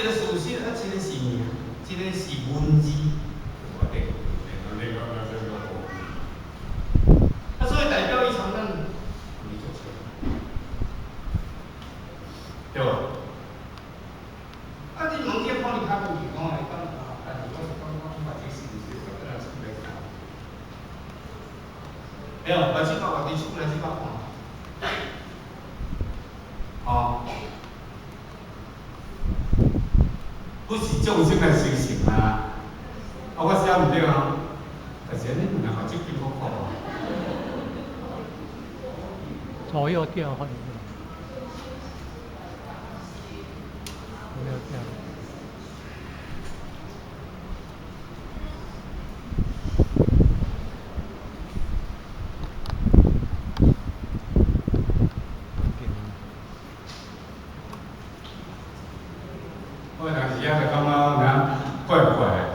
一個事實，啊，一個是名，一個是文字，無一定。啊，所以代表伊參咱距離足遠，對無？啊，你問這看你較有講會當啊，但是我是感覺嘛，這是毋是就咱出來看？對，把這個家己出來這個看。哦，不是眾生來修行啊！啊，我寫毋對啊，但是按呢毋通這句我看。左右調換。左右調。我有當時仔就感覺有影怪怪的，